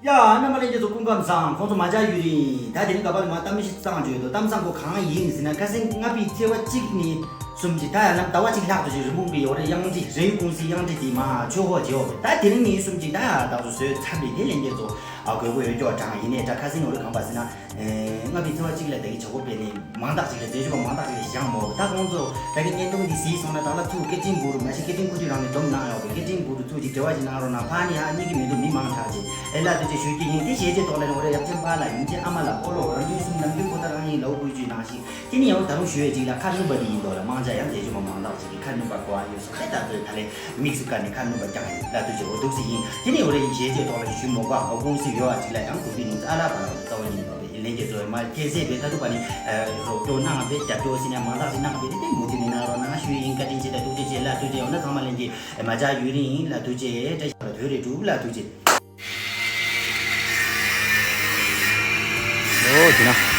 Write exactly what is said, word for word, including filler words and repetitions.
ཡ། རྣམ་པ་ལྷན་རྒྱས་ཚོ་སྐུ་ཁམས་བཟང་། ཁོང་ཚོ་མ་བྱ་ཡུལ་རིང་། ད་དེ་རིང་ག་པ་ལ་མ་གཏམ་མི་ཞིག་བཏང་བརྗོད་དོ། གཏམ་བཟང་པོ་གང་ཡིན་ཟེར་ན། ཁ་སང་ལྔ་པའི་ཚེས་པ་གཅིག་ནས་གསུམ་གཅིག་ད་ཡང་ནམ་ཟླ་བ་གཅིག་ལྷག་ཏུ་ཞིག་རི་མོ་གི་ཡོད་རེད། གཡང་ཁྲི་རི་ཡུལ་ཀུང་སིའི་གཡང་ཁྲི་དེ་མ་ཆོས་འཁོར་བྱེད་འོག་ད་དེ་རིང་ནས་གསུམ་གཅིག་ད་ཡང་བདག་ཚོ་བཟོས་ཚར་རེད། དེ་ལྷན་རྒྱས་ཚོ་ཨ་དགོས་པོ་ཡོད་ཀྱོག་གྲང་ཡིན་ནས་ད་ཁ་སང་ཡོད་རེད། གང་པ་ཟེར་ན། ལྔ་པའི་ཚེས་པ་གཅིག་ལ་ད་གི་བྱ་སྒོ་སྤེལ་ནས་མང་དག་ཅིག་ལ་མཛད་ཆོས་པ་མང་དག་ཅིག་ལ་བཞེངས་མོད། ད་ཁོང་ཚོ་ད་གི་བརྙན་ཐུང་འདི་གཟིགས་སོང་ན་ད་ལ་ཚུར་སྐད་འཕྲིན་བུ་རུ་མ་གཞི་སྐད་འཕྲིན་ཁུ་ཐུའི་རང་ནས་སྡོམ་གནང་ཡོད་པས། སྐད་འཕྲིན་བུ་རུ་ཚུར་ཅིག་འབྲེལ་བ་ཞིག་གནང་རོགས་གནང་། ཕ་ནི་ཧ་གཉིས་ཀྱི་མི་འདུག་མི་མང་དྲགས་ཅིག་ཨེ་ལ་དུ་ཅིག་ཞུ་རྒྱུ་ཡིན། དེ་ཞེས་བྱས་ཐོག་ལ་ནི་འོ་རེ་ཡབ་ཆེན་པ་ལ་ཡིན་ཅེ་ཨ་མ་ལ་སྤོ་ལོ་རང་ཉིད་གསུམ་ནམ་རྒྱུན་ཁོ་ཐག་རང་ཡིན་ལའུ་བུ་ཅུའི་ནང་བཞིན། དེ་ནི་ཡང་ད་རུང་ཞུ་ཡས་ཅིག་ལ་ཁ་སྣུན་པ་དེ་ཡིན་མདོག་ལ་མང་ཆ་ཡང་མཛད་ཆོས་པ་མང་དག་ཅིག་གིས་ཁ་སྣུན་པ་གོ་བ་ཡོད་སོང་། ཧེ་ད་ཚོས་ད་ལས་དམིགས་སུ་བཀར་ནས་ཁ་སྣུན་པ་རྐྱང་ཡིན་ལ་དུ་ཅེ་འོ་འདུག་སི་ཡིན། དེ་ནི་འོ་རེ་ཡིན་ཞེས་བྱས་ཐོག་ལ་ཞུ་མོ་ག་འོ་ཀུང་སི་ཡོད་བ་ཅིག་ལ་ཡང་གོ་དུས་ནི་ཨ་ལ་པ་ལ་རྩ་བ་ཉིད་མ་བས་ལན་རྒྱས་ཚོ་མ་སྐད་ཟེར་བས་ད་དུ་པ་ནི་རོགས་སྐྱོར་གནང་བས་རྒྱབ་སྐྱོར་སི་ནས་མང་དག་སི་གནང་བས་དེ་དེ་མུ་མཐུད་ནས་གནང་རོགས་གནང་ཞུ་ཡིན། བཀའ་དྲིན་ཆེ། ད་ཐུགས་རྗེ་ཆེ་ལ་དུ་ཅེ་འོ་ན་ཚང་མ་ལན་གྱི་མ་བྱ་ཡུན་རིང་ཡིན་ལ་དུ་ཅེ་བཀྲ་ཤིས་པ་བོད་རེ་གྲུབ་ལ་དུ་ཅེ། ཨོ་དེ་ན།